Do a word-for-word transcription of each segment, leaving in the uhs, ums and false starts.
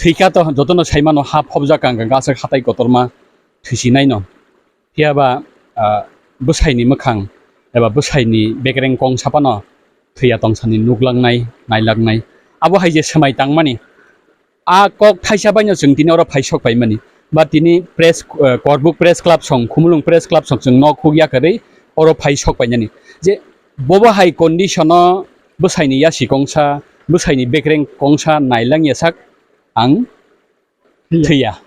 thwikha to jotono saimano ha phobjak ang kha aswk hatai kotorma thwisi naino. Phiya ba, ah, bwsaini mwkhang eba bwsaini bekreng kong sapano thwiya tongsani nuklangnai, nailaknai. Abo hai je swmai tangmani, a kok thaisa baino chwng tini oro phai sok paimani. Ba tini press, eh, Korbuk Press Club song, Khumulwng Press Club song chwng nok huk yakarwi oro phai sok painani. Je bobo hai condition o bwsaini yasi kongsa, bwsaini bekreng kongsa nailangya sak ang thwiya.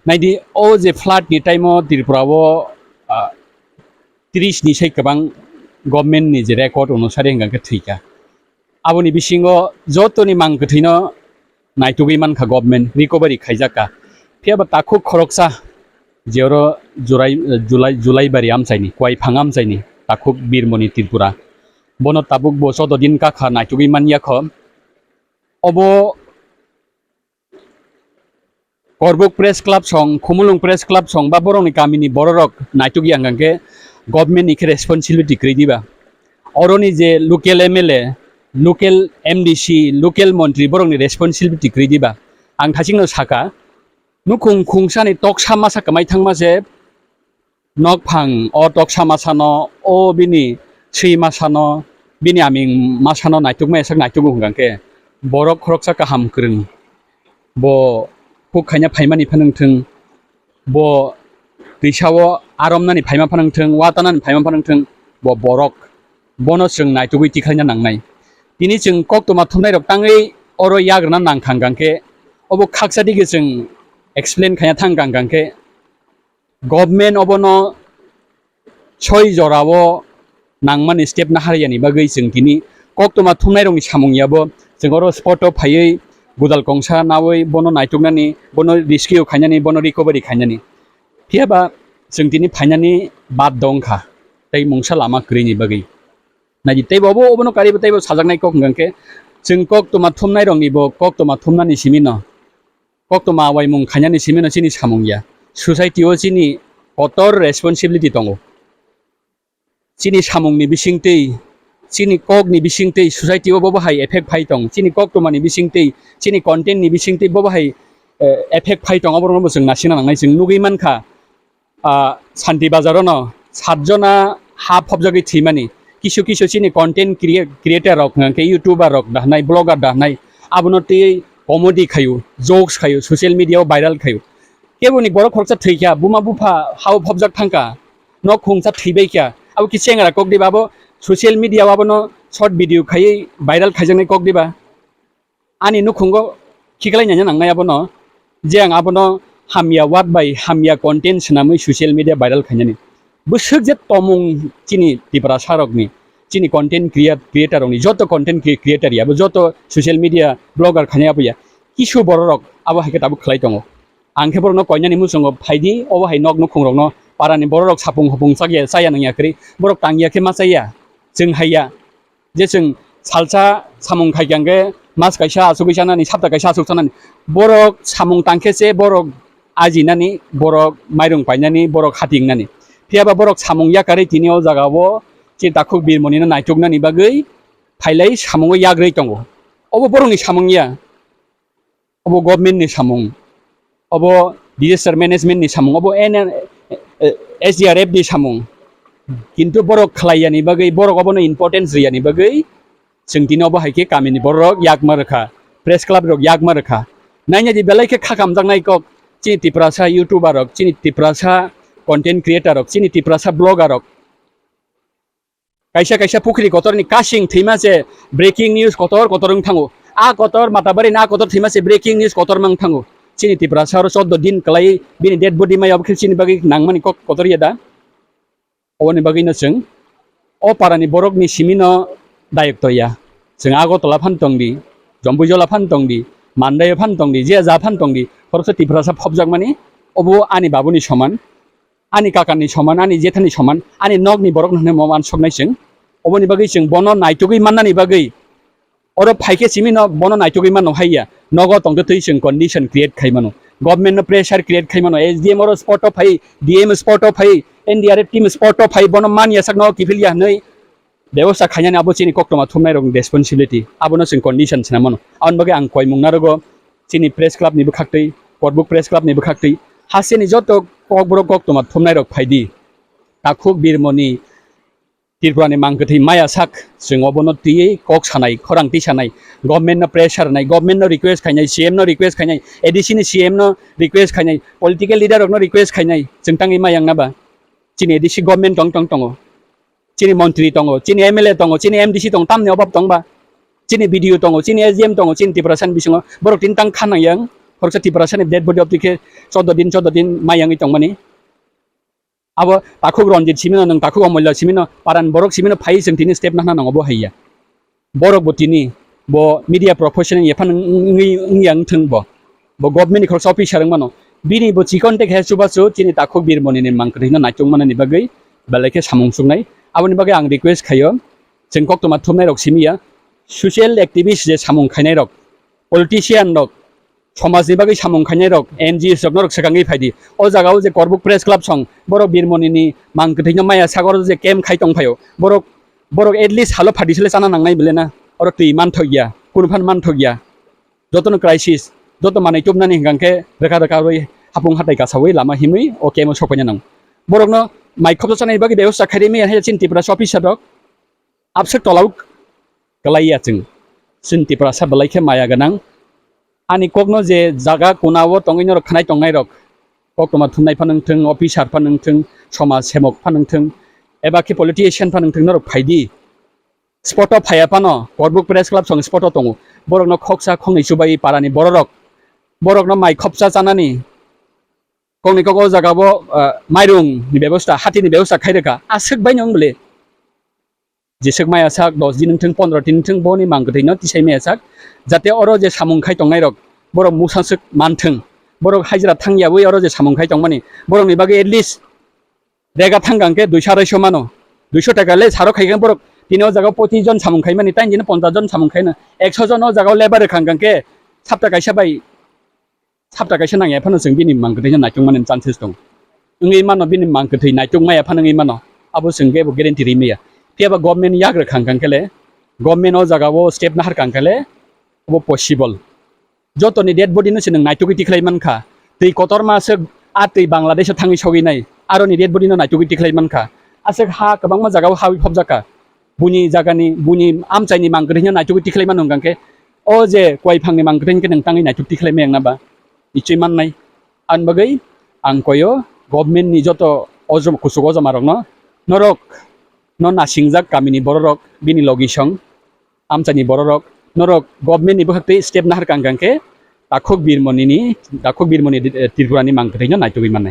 Naidi, o je flood ni time o Tripura o, ah, tris ni sai kwbang government ni je record onusari hwnkha khe thwikha. Aboni bisingo jotoni mang kwthwino naitugwi mankha government, recovery khaijakka. Phiya ba takhuk khoroksa je oro Jurai, Julai, Julaibari amchaini, Kuaiphang amchaini, takhuk Birmoni Tripura. Bono tabuk bo choudo din kakha naitugwi manyakho. Obo Korbuk Press Club song, Khumulwng Press Club song ba borokni kamini bororok naitukya hwnkha khe government ni khe responsibility kwrwi diba? Oroni je local M L A, local M D C, local montri borokni responsibility kwrwi diba? Ang thasingno saka, nukhung khungsani toksa masa kwmai thangma se nokphang o toksa masano, o bini swi masano, bini aming masano naitukma esak naitukgo hwnkha khe, borok khoroksa kaham kwrwng, bo huk khaina phaimani phano wngthwng, bo twisao aromnani phaima phano wngthwng, watanani phaima phano wngthwng, bo borok, bono chwng naitugwi tikhlaina nangnai. Tini chwng koktwma thumnairok tangwi oro yagrwna nangkha hwnkha khe, obo khaksa dige chwng explain khaina thangkha hwnkha khe, government obono soi jorao nangmani step naharya ni bagwi chwng tini koktwma thumnairokni samung yabo chwng oro spot o phaiwi godal kongsa nawi bono naituknani, bono rescue khainani, bono recovery khainani. Phiya ba chwng tini phainani bad dong kha, tei mungsa lama kwrwini bagwi. Naidi, teibo obo, obono karibo teibo sajaknai kok hwnkha khe, chwng koktwma thumnairokni bo koktwma thumnani simi no koktwma waimung khainani simi no chini samung ya. Society o chini kotor responsibility tongo. Chini samung ni bisingtwi, chini kok ni bisingtwi society o bobo hai effect phai tong. Chini koktwma ni bisingtwi, chini content ni bisingtwi bobo hai, eh, effect phai tong. Oborokno bo chwng nasina nangnai, chwng nugwi mankha. Ah, Santi Bazar o no satjona ha phobjagwi thwimani. Kisu kisu chini content crea-, creator rok, hwnkha khe YouTuber rok da hwnai, blogger da hwnai, abono twi comedy khayu, jokes khayu, social media o viral khayu. Keboni borok khoroksa thwikha, buma bupha ha o phobjak thangkha, nok khungsa thwibaikha. Abo ki chengra kok diba, abo social media o abono short video khaiwi viral khaijaknai kok diba? Ani nukhungo khiklai naina nangnai abono, je ang abono hamya word bai hamya content swnamwi social media viral khainani. Bwswk je tomung chini Tiprasa rokni, chini content crea-, creator rokni, joto content cre-, creator ya, bo joto social media blogger khainai abo ya, kisu bororok abo hai khe tabuk khlai tongo. Ang khe borokno koinani muchungo phaidi, obo hai nok nukhung rokno parani bororok sapung hopung chakya, chaya nangya kwrwi, borok tangya khe ma chaya, chwng haiya. Je chwng salsa samung khai khe mas kaisa asugwi chanani, sapta kaisa asuk chanani. Borok samung tangkhe se borok ajinani, borok mairung painani, borok hatingnani. Phiya ba borok samung yakarwi tini o jaga o chini takhuk Birmoni no naituknani bagwi phailai samungo yagrwi tongo. Obo borokni samung ya. Obo government ni samung, obo disaster management ni samung, obo N R, eh, S D R F ni samung. Kintu borok khlai yani bagwi, borok obono importance rwi yani bagwi, chwng tini obo hai khe kamini borok yakma rwkha, press club rok yakma rwkha. Naina di belai khe kha kamjaknai kok, chini Tiprasa YouTuber rok, chini Tiprasa content creator rok, chini Tiprasa blogger rok. Kaisa kaisa pukhri kotorni kasing thwima se breaking news kotor kotor wng thango. A kotor Matabari ni a kotor thwima se breaking news kotor mang thango. Chini Tiprasa oro choudo din kwlai bini dead body mai abo khe chini bagwi nangmani kok kotor ya da? Oboni bagwi no chwng o para ni borok ni simi no dayok to ya. Chwng Agartala phan tong di, Jampuijala phan tong di, Mandai phan tong di, je ja phan tong di, khoroksa Tiprasa phobjak mani obo ani babu ni soman. Ani kakani soman, ani jethani soman, ani nokni borok no hwnwi mo uansuknai chwng. Oboni bagwi chwng bono naitugwi mannani bagwi, oro phaikhe simi no bono naitugwi mano haiya, nogo tongtwi twi chwng condition create khai mano, government no pressure create khai mano, S D M oro spot o phai, D M spot o phai, N D R F team spot o phai, bono man yasak no kiphil ya hwnwi bebosta khainani abo chini koktwma thumnai rokni responsibility, abono chwng condition swnam mano. Aboni bagwi ang koimung narogo, chini press club ni bwkhaktwi, Korbuk press club ni bwkhaktwi, hasteni joto kokborok koktwma thumnairok phaidi. Takhuk Birmoni Tripura ni mangkwthwi maya sak, chwng obono twiwi kok sanai, khorang tisanai, government no pressure nai, government no request khainai, C M no request khainai, A D C ni C M no request khainai, political leader rok no request khainai, chwng tangwi mayang na ba? Chini A D C government tong tong tongo, chini montri tongo, chini M L A tongo, chini M D C tongo, tamni obab tong ba? Chini B D O tongo, chini S D M tongo, chini Tiprasa ni bisingo borok tini tang kha nangyang, khoroksa Tiprasa ni dead body obtwi khe chordo din, chordo din mayangwi tongmani. Abo takhuk Ranjit simino, nwng takhuk Omolya simino, paran borok simino phai chwng tini step nahna nango bo haiya. Borok bo tini bo media professional ephano wngwi wngya wngthwng bo. Bo government ni khoroksa officer wngmano. Bini bo chikon te khe chubachu chini takhuk Birmoni ni mangkwthwino naichung manani bagwi belai khe samung chuknai. Aboni bagwi ang request khaio, chwng koktwma thumnai rok simiya, social activist je samung khainai rok, politician rok, somajni bagwi samung khainai rok, N G Os rok norok swkangwi phaidi. O jaga o je Korbuk Press Club song, borok Birmoni ni mangkwthwino maya sagor je camp khai tong phaio. Borok, borok at least halo phaidi sele chana nangnai bele na. Oro twi manthok ya, kunu phan manthok ya. Jotono crisis, joto manwi tubnani hingkang khe rwkha rwkha rwi hapung hatai kasawi lama himwi o camp o sokpaina nang. Borokno mai khopsa chanani bagwi bebosta khairimi hai chini Tiprasa officer rok. Abswk tola o kwlaiya chwng. Chwng Tiprasa belai khe maya gwnang. Ani kokno je jaga kona o tongwi norok khnai tongnai rok, koktwma thumnai phano wngthwng, officer phano wngthwng, somaj semok phano wngthwng, eba khe politician phano wngthwng, norok phaidi. Spot o phaiya phano Korbuk Press Club song spot o tongo. Borokno khoksa khoknwi chubai parani bororok. Borokno mai khopsa chanani kokni kok o jaga bo, ah, mairung ni bebosta, hati ni bebosta khai rwkha. Aswk bai no wng bwle. Jeswk maya sak dos din wngthwng, pondro din wngthwng, boni mangkwthwino tisai maya sak, jate oro je samung khai tongnai rok, borok musaswk manthwng, borok hajra thangyawi oro je samung khai tongmani, borokni bagwi at least rega thang kang khe duiso araisho mano, duiso taka le saro khai khe borok tini o jaga o pochis jon samung khai mani, tei jini ponchas jon samung khai na, ekso jon o jaga o labour rwkha kang khe sapta kaisa bai sapta kaisa nangya phano chwng bini mangkwthwino naichung mani chances tongo. Wngwi mano bini mangkwthwi naichung maya phano wngwi mano. Abo chwng khe bo guarantee ri maya. Phiya ba government yak rwkha kang khe le, government o jaga o step nahar kang khe le, obo possible. Jotoni dead body no se nwng naitugwi tikhlai mankha. Twi kotorma se a twi Bangladesh o thangwi sogwi nai. Aroni dead body no naitugwi tikhlai mankha. Aswk ha kwbangma jaga o hawi phobjakha. Buini jagani, buini amchaini mangkwthwino naitugwi tikhlai mano hwnkha khe, o je kwai phangni mangkwthwino khe nwng tangwi naituk tikhlai mayang na ba? Nichoi mannai. Ani bagwi ang koyo government ni joto ojom-, kuchuk ojoma rokno, norok no nasingjak kamini bororok, bini logi song, amchaini bororok, norok government ni bwkhaktwi step nahar kang kang khe takhuk Birmoni ni, takhuk Birmoni, eh, Tripura ni mangkwthwino naitugwi mannai.